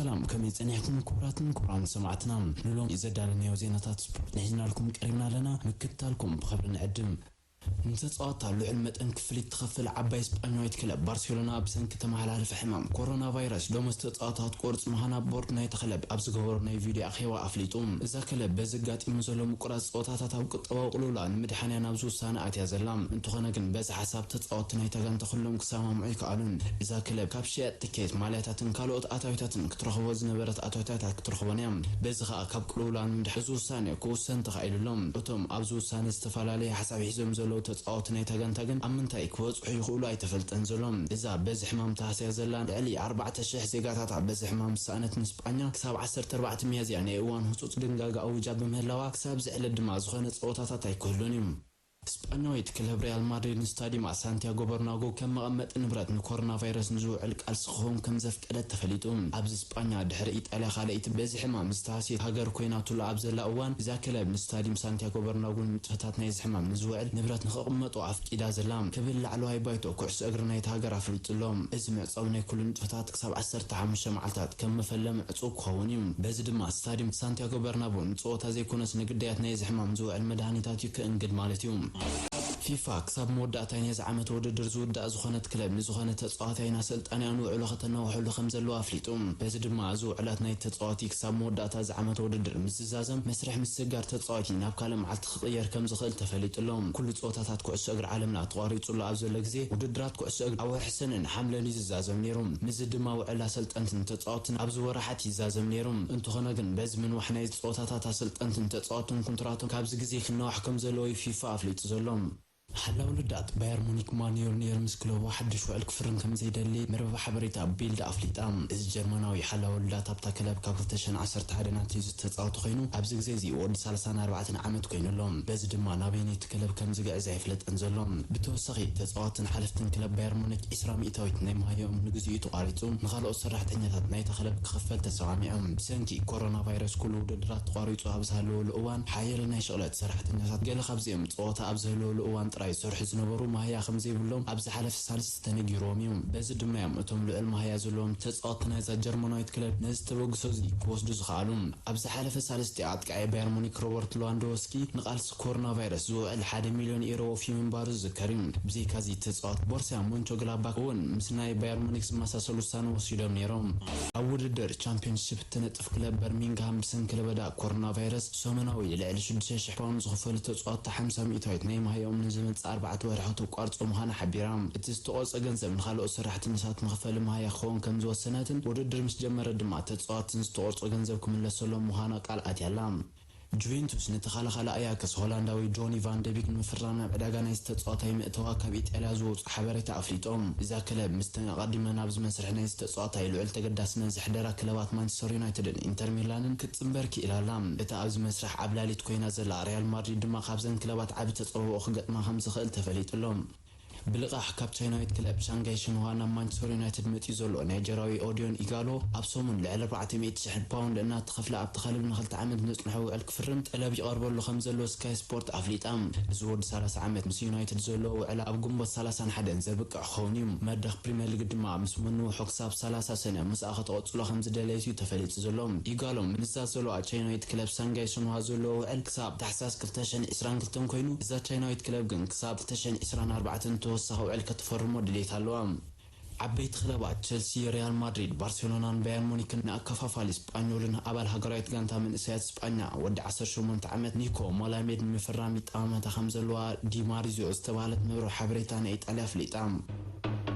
ሰላም፣ ከመይ ጸኒሕኩም ክቡራትን ክቡራን ሰማዕትና? ንሎሚ ዘዳለናዮ ዜናታት ስፖርት ሒዝናልኩም ቀሪብና ኣለና። ምክትታልኩም ብኽብሪ ንዕድም። ንተጻወትታ ልዑል መጠን ክፍሊት ትኸፍል ዓባይ ስጳኛዊት ክለብ ባርሴሎና ብሰንኪ ተመሓላልፊ ሕማም ኮሮና ቫይረስ ደሞዝ ተጻወትታት ክትቆርጽ ምዃና ቦርድ ናይታ ክለብ ኣብ ዝገበሮ ናይ ቪድዮ ኣኼባ ኣፍሊጡ። እዛ ክለብ በዚ ኣጋጢሙ ዘሎ ምቁራጽ ጸወታታት ኣብ ቁጠባዊ ቅልውላው ንምድሓን እያ ናብዚ ውሳነ ኣትያ ዘላ። እንተኾነ ግን በዚ ሓሳብ ተጻወትቲ ናይታ ጋንታ ኩሎም ክሰማምዑ ኣይከኣሉን። እዛ ክለብ ካብ ሽያጥ ትኬት፣ ማልያታትን ካልኦት ኣታዊታትን ክትረኽቦ ዝነበረት ኣታዊታት ኣይክትረኽቦን እያ። በዚ ኸኣ ካብ ቅልውላው ንምድሓን እዚ ውሳነ ክውሰን ተኻኢሉ ኣሎ። እቶም ኣብዚ ውሳነ ዝተፈላለየ ሓሳብ ሒዞም ዘለዉ ተጻወትቲ ናይታ ጋንታ ግን ኣብ ምንታይ ክበጽሑ ይኽእሉ ኣይተፈልጠን ዘሎ። እዛ በዚ ሕማም ተሃስያ ዘላ ልዕሊ ኣርባዕተ ሽሕ ዜጋታታ በዚ ሕማም ዝሰኣነት ንስጳኛ ክሳብ ዓሰርተ ኣርባዕተ ሚያዝያ ናይ እዋን ህጹጽ ድንጋገ ኣዊጃ ብምህላዋ ክሳብ ዝዕለት ድማ ዝኾነ ጸወታታት ኣይክህሉን እዩ። ስጳኛዊት ክለብ ሪያል ማድሪድ ንስታዲማ ሳንቲያጎ በርናጎ ከም መቐመጢ ንብረት ንኮሮና ቫይረስ ንዝውዕል ቃልሲ ክኸውን ከም ዘፍቀደት ተፈሊጡ። ኣብዚ ስጳኛ ድሕሪ ኢጣልያ ካልኣይቲ በዚ ሕማም ዝተሃስየት ሃገር ኮይናትሉ ኣብ ዘላ እዋን፣ እዛ ክለብ ንስታዲም ሳንቲያጎ በርናጎ ንጥፈታት ናይዚ ሕማም ንዝውዕል ንብረት ንኽቕመጦ ኣፍቂዳ ዘላ ክብል ላዕለዋይ ባይቶ ኩዕሶ እግሪ ናይቲ ሃገር ኣፍሊጡ ኣሎ። እዚ ምዕጻው ናይ ኩሉ ንጥፈታት ክሳብ ዓሰርተ ሓሙሽተ መዓልታት ከም መፈለሚ ዕጹው ክኸውን እዩ። በዚ ድማ ስታዲም ሳንቲያጎ በርናቦ ንጸወታ ዘይኮነስ ንግዳያት ናይዚ ሕማም ዝውዕል መድሃኒታት እዩ ክእንግድ ማለት እዩ። ፊፋ ክሳብ መወዳእታ ናይዚ ዓመት ውድድር ዝውዳእ ዝኾነት ክለብ ንዝኾነ ተጻዋታይ ንኣሰልጣኒኣን ውዕሎ ከተናውሐሉ ከም ዘለዎ ኣፍሊጡ። በዚ ድማ እዚ ውዕላት ናይቲ ተጻዋቲ ክሳብ መወዳእታ እዚ ዓመት ውድድር ምስ ዝዛዘም፣ መስርሕ ምስግጋር ተጻዋቲ ናብ ካልእ መዓልቲ ክቕየር ከም ዝኽእል ተፈሊጡ ኣሎ። ኩሉ ጸወታታት ኩዕሶ እግሪ ዓለምና ተቋሪጹሉ ኣብ ዘሎ ግዜ፣ ውድድራት ኩዕሶ እግሪ ኣብ ወርሒ ሰነን ሓምለን እዩ ዝዛዘም ነይሩ። ምስዚ ድማ ውዕል ኣሰልጠንትን ተጻወትን ኣብዚ ወርሓት ይዛዘም ነይሩ። እንተኾነ ግን በዚ ምንዋሕ ናይ ጸወታታት ኣሰልጠንትን ተጻወትን ኮንትራቶም ካብዚ ግዜ ክናዋሕ ከም ዘለዎ እዩ ፊፋ ኣፍሊጡ ዘሎ። ሓላው ልዳት ባየር ሙኒክ ማኑኤል ኖየር ምስ ክለቡ ሓድሽ ውዕል ክፍርም ከም ዘይደሊ መርበብ ሓበሬታ ቢልድ ኣፍሊጣ። እዚ ጀርመናዊ ሓላው ልዳት ኣብታ ክለብ ካብ ክልተ ሽሕን ዓሰርተ ሓደ ናትዩ ዝተጻወተ ኮይኑ፣ ኣብዚ ግዜ እዚ ወዲ ሰላሳን ኣርባዕተን ዓመት ኮይኑ ኣሎ። በዚ ድማ ናበየነይቲ ክለብ ከም ዝግዕዝ ኣይፍለጥን ዘሎ። ብተወሳኺ ተጻወትን ሓለፍትን ክለብ ባየር ሙኒክ ዕስራ ሚእታዊት ናይ መሃያኦም ንግዚኡ ተቋሪጹ፣ ንኻልኦት ሰራሕተኛታት ናይታ ክለብ ክኽፈል ተሰማሚዖም። ብሰንኪ ኮሮና ቫይረስ ኩሉ ውድድራት ተቋሪጹ ኣብ ዝሃለወሉ እዋን፣ ሓያለ ናይ ሽቕለት ሰራሕተኛታት ገለ ካብዚኦም ጸወታ ኣብ ዝህልወሉ እዋን ጥራይ ዝሰርሑ ዝነበሩ መሃያ ከም ዘይብሎም ኣብ ዝሓለፈ ሳልስቲ ተነጊርዎም እዩ። በዚ ድማ እዮም እቶም ልዑል መሃያ ዘለዎም ተጻወትቲ ናይዛ ጀርመናዊት ክለብ ነዚ ተበግሶ እዚ ክወስዱ ዝኸኣሉ። ኣብ ዝሓለፈ ሳልስቲ ኣጥቃዒ ባየር ሙኒክ ሮበርት ሌዋንዶውስኪ ንቃልሲ ኮሮና ቫይረስ ዝውዕል ሓደ ሚልዮን ዩሮ ወፍዩ ምንባሩ ዝዝከር እዩ። ብዘይካዚ ተጻዋቲ ቦርሲያ ሞንቸግላባክ እውን ምስ ናይ ባየር ሙኒክ ዝመሳሰሉ ውሳነ ወሲዶም ነይሮም። ኣብ ውድድር ቻምፒዮንሺፕ እትነጥፍ ክለብ በርሚንግሃም ብሰንኪ ለበዳ ኮሮና ቫይረስ ሰሙናዊ ልዕሊ ሽዱሽተ ሽሕ ፓውንድ ዝኽፈሉ ተጻወትቲ ሓምሳ ሚእታዊት ናይ መሃያኦም ንዝመጽእ ኣርባዕተ ወርሒ ክተቋርጾ ምዃና ሓቢራ። እቲ ዝተቖርጸ ገንዘብ ንኻልኦት ሰራሕተኛታት መኽፈሊ መሃያ ክኸውን ከም ዝወሰነትን ውድድር ምስ ጀመረ ድማ ተጻወትትን ዝተቖርጾ ገንዘብ ክምለሰሎም ምዃና ቃል ኣትያ ኣላ። ጁቬንቱስ ንተኸላኻሊ ኣያክስ ሆላንዳዊ ዶኒ ቫን ደቢክ ንምፍራም ናብ ዕዳጋ ናይዚ ተጻዋታይ ምእተዋ ካብ ኢጣልያ ዝወጹ ሓበሬታ ኣፍሊጦም። እዛ ክለብ ምስቲ ኣቐዲመ ናብዚ መስርሕ ናይዚ ተጻዋታይ ልዑል ተገዳስነት ዘሕደራ ክለባት ማንቸስተር ዩናይትድን ኢንተር ሚላንን ክትጽንበር ክኢላ ኣላ። እታ ኣብዚ መስርሕ ዓብላሊት ኮይና ዘላ ሪያል ማድሪድ ድማ ካብዘን ክለባት ዓቢ ተጸብኦ ክገጥማ ከም ዝኽእል ተፈሊጡ ኣሎ። ብልቓሕ ካብ ቻይናዊት ክለብ ሻንጋይ ሽንዋ ናብ ማንቸስተር ዩናይትድ መጺኡ ዘሎ ናይጀራዊ ኦዲዮን ኢጋሎ ኣብ ሰሙን ልዕሊ ኣርባዕተ ሚእቲ ሽሕ ፓውንድ እናተኸፍለ ኣብቲ ክለብ ንኽልተ ዓመት ንዝጽንሖ ውዕል ክፍርም ጠለብ ይቐርበሉ ከም ዘሎ ስካይ ስፖርት ኣፍሊጣ። እዚ ወዲ ሰላሳ ዓመት ምስ ዩናይትድ ዘለዎ ውዕል ኣብ ግንቦት ሰላሳን ሓደን ዘብቅዕ ክኸውን እዩ። መድረኽ ፕሪምየር ሊግ ድማ ምስ ምንውሑ ክሳብ ሰላሳ ሰነ ምስኣ ከተቐጽሎ ከም ዝደለየት እዩ ተፈሊጡ ዘሎ። ኢጋሎ ምስዛ ዘለዋ ቻይናዊት ክለብ ሻንጋይ ሽንዋ ዘለዎ ውዕል ክሳብ ታሕሳስ ክልተ ሽሕን ዕስራን ክልተን ኮይኑ፣ እዛ ቻይናዊት ክለብ ግን ክሳብ ክልተ ሽሕን ዕስራን ኣርባዕተን ተወሳኺ ውዕል ከተፈርሞ ድሌት ኣለዋ። ዓበይቲ ክለባት ቸልሲ፣ ሪያል ማድሪድ፣ ባርሴሎናን ባየር ሙኒክን ንኣከፋፋሊ ስጳኞልን ኣባል ሃገራዊት ጋንታ መንእሰያት ስጳኛ ወዲ ዓሰርተ ሸሞንተ ዓመት ኒኮ ሞላሜድ ንምፍራም ይጠማመታ ከም ዘለዋ ዲማርዚዮ ዝተባህለት መርበብ ሓበሬታ ናይ ኢጣልያ ኣፍሊጣ።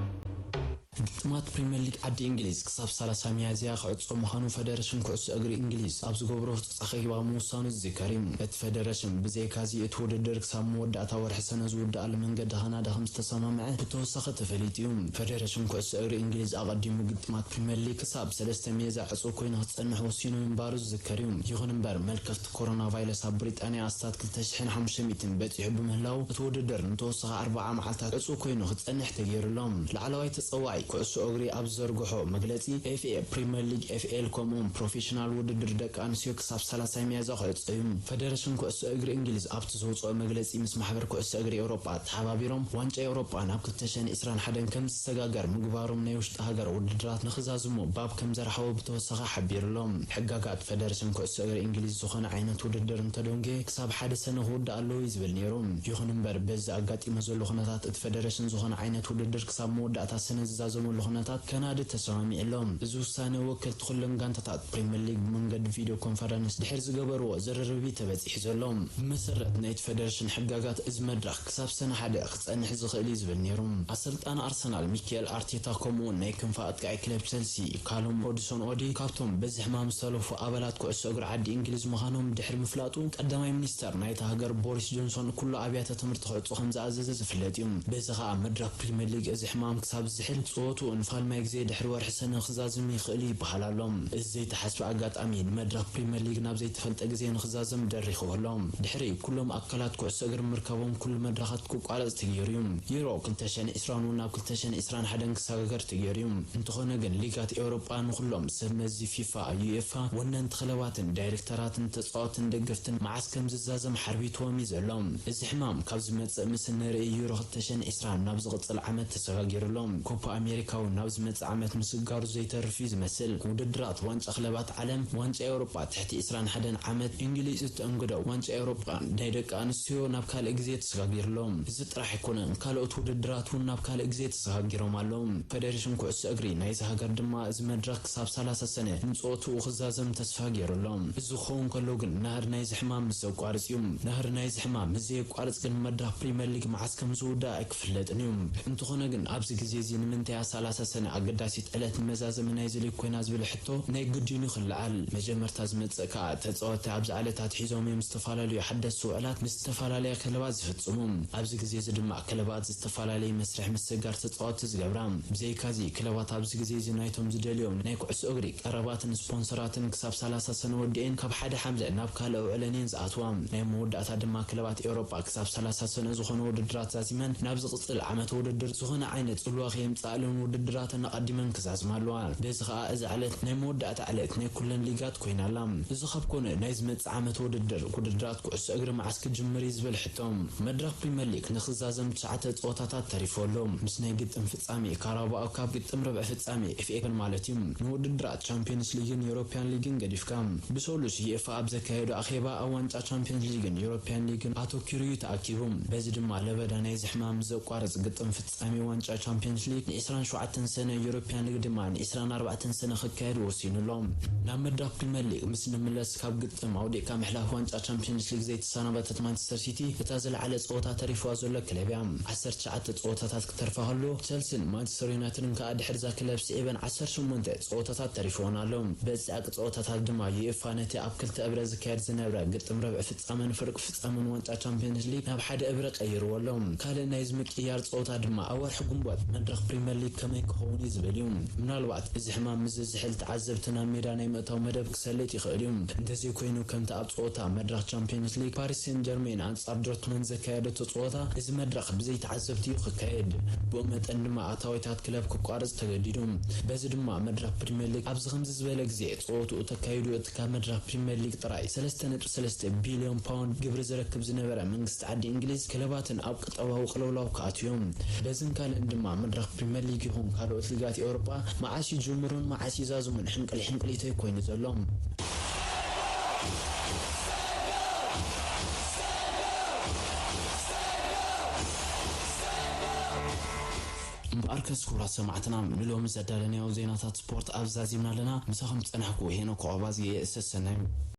ግጥማት ፕሪምየር ሊግ ዓዲ እንግሊዝ ክሳብ ሰላሳ ሚያዝያ ክዕጾ ምዃኑ ፈደረሽን ኩዕሶ እግሪ እንግሊዝ ኣብ ዝገብሮ ህጹጽ ኣኼባ ምውሳኑ ዝዝከር እዩ። እቲ ፈደረሽን ብዘይካዚ እቲ ውድድር ክሳብ መወዳእታ ወርሒ ሰነ ዝውድኣሉ መንገዲ ከናዲ ከም ዝተሰማምዐ ብተወሳኺ ተፈሊጡ እዩ። ፈደረሽን ኩዕሶ እግሪ እንግሊዝ ኣቐዲሙ ግጥማት ፕሪምየር ሊግ ክሳብ ሰለስተ ሚያዝያ ዕጹው ኮይኑ ክጸንሕ ወሲኑ ምንባሩ ዝዝከር እዩ። ይኹን እምበር መልከፍቲ ኮሮና ቫይረስ ኣብ ብሪጣንያ ኣስታት ክልተ ሽሕን ሓሙሽተ ሚእትን በጺሑ ብምህላው እቲ ውድድር ንተወሳኺ ኣርብዓ መዓልታት ዕጹው ኮይኑ ክጸንሕ ተገይሩ ኣሎ። ላዕለዋይ ተጸዋዒ ኩዕሶ እግሪ ኣብ ዝዘርግሖ መግለጺ፣ ኤፍኤ፣ ፕሪምየር ሊግ፣ ኤፍኤል፣ ከምኡውን ፕሮፌሽናል ውድድር ደቂ ኣንስትዮ ክሳብ ሰላሳ ሚያዝያ ክዕጾ እዩ። ፈደረሽን ኩዕሶ እግሪ እንግሊዝ ኣብቲ ዘውጽኦ መግለጺ፣ ምስ ማሕበር ኩዕሶ እግሪ ኤውሮጳ ተሓባቢሮም ዋንጫ ኤውሮጳ ናብ ክልተ ሽሕን ዕስራን ሓደን ከም ዝሰጋገር ምግባሮም ናይ ውሽጢ ሃገር ውድድራት ንኽዛዝሙ ባብ ከም ዘርሓወ ብተወሳኺ ሓቢሩ ኣሎ። ሕጋጋት ፈደረሽን ኩዕሶ እግሪ እንግሊዝ ዝኾነ ዓይነት ውድድር እንተደንጎየ ክሳብ ሓደ ሰነ ክውዳእ ኣለዎ እዩ ዝብል ነይሩ። ይኹን እምበር በዚ ኣጋጢሙ ዘሎ ኩነታት እቲ ፈደረሽን ዝኾነ ዓይነት ውድድር ክሳብ መወዳእታ ሰነ ዝዛዘመሉ ኩነታት ከናዲ ተሰማሚዑ ኣሎ። እዚ ውሳነ ወከልቲ ኩለን ጋንታታት ፕሪምየር ሊግ ብመንገዲ ቪድዮ ኮንፈረንስ ድሕሪ ዝገበርዎ ዝርርብ እዩ ተበጺሑ ዘሎ። ብመሰረት ናይቲ ፈደረሽን ሕጋጋት እዚ መድረኽ ክሳብ ሰነ ሓደ ክጸንሕ ዝኽእል እዩ ዝብል ነይሩ። ኣሰልጣኒ ኣርሰናል ሚካኤል ኣርቴታ ከምኡውን ናይ ክንፊ ኣጥቃዒ ክለብ ቸልሲ ካሉም ሆድሶን ኦዲ ካብቶም በዚ ሕማም ዝተለፉ ኣባላት ኩዕሶ እግሪ ዓዲ እንግሊዝ ምዃኖም ድሕሪ ምፍላጡ፣ ቀዳማይ ሚኒስተር ናይታ ሃገር ቦሪስ ጆንሶን ኩሉ ኣብያተ ትምህርቲ ክዕጾ ከም ዝኣዘዘ ዝፍለጥ እዩ። በዚ ኸኣ መድረኽ ፕሪምየር ሊግ እዚ ሕማም ክሳብ ዝዝሕል፣ ጸወትኡ ንፋልማይ ግዜ ድሕሪ ወርሒ ሰነ ክዛዝም ይኽእል እዩ ይበሃል ኣሎ። እዚ ዘይተሓስበ ኣጋጣሚ ንመድረኽ ፕሪምየር ሊግ ናብ ዘይተፈልጠ ግዜ ንኽዛዘም ደሪኽዎ ኣሎ። ድሕሪ ኩሎም ኣካላት ኩዕሶ እግሪ ምርካቦም ኩሉ መድረኻት ክቋረጽ ተገይሩ እዩ። ዩሮ ክልተ ሽሕን ዕስራን እውን ናብ ክልተ ሽሕን ዕስራን ሓደን ክሰጋገር ተገይሩ እዩ። እንተኾነ ግን ሊጋት ኤውሮጳ ንኹሎም ሰብ መዚ ፊፋ፣ ዩኤፋ፣ ወነንቲ ክለባትን ዳይሬክተራትን ተጻወትን ደገፍትን መዓስ ከም ዝዛዘም ሓርቢትዎም እዩ ዘሎ። እዚ ሕማም ካብ ዝመጽእ ምስ እንርኢ ዩሮ ክልተ ሽሕን ዕስራን ናብ ዝቕጽል ዓመት ተሰጋጊሩ ኣሎ። ኮፓ ኣሜሪካ እውን ናብ ዝመጽእ ዓመት ምስጋሩ ዘይተርፍ እዩ ዝመስል። ውድድራት ዋንጫ ክለባት ዓለም፣ ዋንጫ ኤውሮጳ ትሕቲ ዕስራን ሓደን ዓመት፣ እንግሊዝ እተእንግዶ ዋንጫ ኤውሮጳ ናይ ደቂ ኣንስትዮ ናብ ካልእ ግዜ ተሰጋጊሩ ኣሎ። እዚ ጥራሕ ኣይኮነን፣ ካልኦት ውድድራት እውን ናብ ካልእ ግዜ ተሰጋጊሮም ኣለዉ። ፈደሬሽን ኩዕሶ እግሪ ናይዚ ሃገር ድማ እዚ መድረኽ ክሳብ ሰላሳ ሰነ ንጸወትኡ ክዛዘም ተስፋ ገይሩ ኣሎ። እዚ ክኸውን ከሎ ግን ናህሪ ናይዚ ሕማም ምስ ዘቋርጽ እዩ። ናህሪ ናይዚ ሕማም ምስ ዘየቋርጽ ግን መድረኽ ፕሪምየር ሊግ መዓስ ከም ዝውዳእ ኣይክፍለጥን እዩ። እንተኾነ ግን ኣብዚ ግዜ እዚ ንምንታይ እያ ሰላሳ ሰነ ኣገዳሲት ዕለት ንመዛዘሚ ናይዚ ሊግ ኮይና ዝብል ሕቶ ናይ ግድን እዩ ክለዓል። መጀመርታ ዝመጽእ ከኣ ተጻወትቲ ኣብዛ ዕለት ኣትሒዞም እዮም ዝተፈላለዩ ሓደስቲ ውዕላት ምስ ዝተፈላለያ ክለባት ዝፍጽሙ። ኣብዚ ግዜ እዚ ድማ ክለባት ዝተፈላለየ መስርሕ ምስግጋር ተጻወትቲ ዝገብራ። ብዘይካዚ ክለባት ኣብዚ ግዜ እዚ ናይቶም ዝደልዮም ናይ ኩዕሶ እግሪ ቀረባትን ስፖንሰራትን ክሳብ ሰላሳ ሰነ ወዲኤን ካብ ሓደ ሓምለ ናብ ካልእ ውዕለን እየን ዝኣትዋ። ናይ መወዳእታ ድማ ክለባት ኤውሮጳ ክሳብ ሰላሳ ሰነ ዝኾነ ውድድራት ዛዚመን ናብ ዝቕጽል ዓመት ውድድር ዝኾነ ዓይነት ጽልዋ ከየምጽኣለን ውድድራተን ኣቐዲመን ክዛዝማ ኣለዋ። በዚ ኸኣ እዛ ዕለት ናይ መወዳእታ ዕለት ናይ ኩለን ሊጋት ኮይና ኣላ። እዚ ካብ ኮነ ናይ ዝመጽእ ዓመት ውድድር ውድድራት ኩዕሶ እግሪ መዓስ ክጅምር እዩ ዝብል ሕቶ። መድረኽ ፕሪምየር ሊግ ንኽዛዘም ትሽዓተ ጸወታታት ተሪፎ ኣሎ። ምስ ናይ ግጥም ፍጻሜ ካራባኦ ካፕ፣ ግጥም ርብዒ ፍጻሜ ኤፍኤ ካፕ ማለት እዩ። ንውድድራት ቻምፒየንስ ሊግን ዩሮፒያን ሊግን ገዲፍካ ብሰሉስ ዩኤፋ ኣብ ዘካየዶ ኣኼባ ኣብ ዋንጫ ቻምፒየንስ ሊግን ዩሮፒያን ሊግን ኣተኲሩ እዩ ተኣኪቡ። በዚ ድማ ለበዳ ናይዚ ሕማም ዘቋርጽ ግጥም ፍጻሜ ዋንጫ ቻምፒየንስ ሊግ ንዕስራን ሸውዓተን ሰነ፣ ዩሮፒያን ሊግ ድማ ንዕስራን ኣርባዕተን ሰነ ክካየድ ወሲኑ ኣሎ። ናብ መድረኽ ፕሪምየር ሊግ ምስ ንምለስ ካብ ግጥም ኣውዲቕካ ምሕላፍ ዋንጫ ቻምፒየንስ ሊግ ዘይተሰናበተት ማንቸስተር ሲቲ እታ ዝለዓለ ጸወታ ተሪፍዋ ዘሎ ክለብ እያ። ዓሰርተ ትሽዓተ ጸወታታት ክተርፋ ከሎ ቸልሲን ማንቸስተር ዩናይትድን ከኣ ድሕሪ እዛ ክለብ ስዒበን ዓሰርተ ሸሞንተ ጸወታታት ተሪፍወን ኣሎ። በዚ ጸቕጢ ጸወታታት ድማ ዩኤፋ ነቲ ኣብ ክልተ እብረ ዝካየድ ዝነበረ ግጥም ርብዒ ፍጻመን ፍርቂ ፍጻመን ዋንጫ ቻምፒየንስ ሊግ ናብ ሓደ እብረ ቀይርዎ ኣሎ። ካልእ ናይዚ ምቅይያር ጸወታ ድማ ኣብ ወርሒ ግንቦት መድረኽ ፕሪምየር ሊግ ከመይ ክኸውን እዩ ዝብል እዩ። ምናልባት እዚ ሕማም ምስ ዝዝሕል ተዓዘብቲ ናብ ሜዳ ናይ ምእታው መደብ ክሰልጥ ይኽእል እዩ። እንተዘይኮይኑ ከምቲ ኣብ ጸወታ መድረኽ ቻምፒየንስ ሊግ ፓሪስ ሴን ጀርሜን ኣንጻር ዶርትመንድ ዘካየደቶ ጸወታ እዚ መድረኽ ብዘይ ተዓዘብቲ እዩ ክካየድ። ብኡ መጠን ድማ ኣታዊታት ክለብ ክቋረጽ ተገዲዱ። በዚ ድማ መድረኽ ፕሪምየር ሊግ ኣብዚ ከምዚ ዝበለ ግዜ ጸወትኡ ተካይዱ እቲ ካብ መድረኽ ፕሪምየር ሊግ ጥራይ ሰለስተ ነጥቢ ሰለስተ ቢልዮን ፓውንድ ግብሪ ዝረክብ ዝነበረ መንግስቲ ዓዲ እንግሊዝ ክለባትን ኣብ ቁጠባዊ ቅልውላው ክኣትዩ እዮም። በዝን ካልእን ድማ መድረኽ ፕሪምየር ሊግ ይኹን ካልኦት ሊጋት ኤውሮጳ መዓስ ይጅምሩን መዓስ ይዛዝሙን ሕንቅል ሕንቅሊተይ ኮይኑ ዘሎ። እምበኣርከስ ክቡራት ሰማዕትና ንሎሚ ዘዳለናዮ ዜናታት ስፖርት ኣብዛዚምና ኣለና። ምሳኹም ዝጸናሕኩ ሄኖክ ዑቕባዝየ። ሰሰናዩ።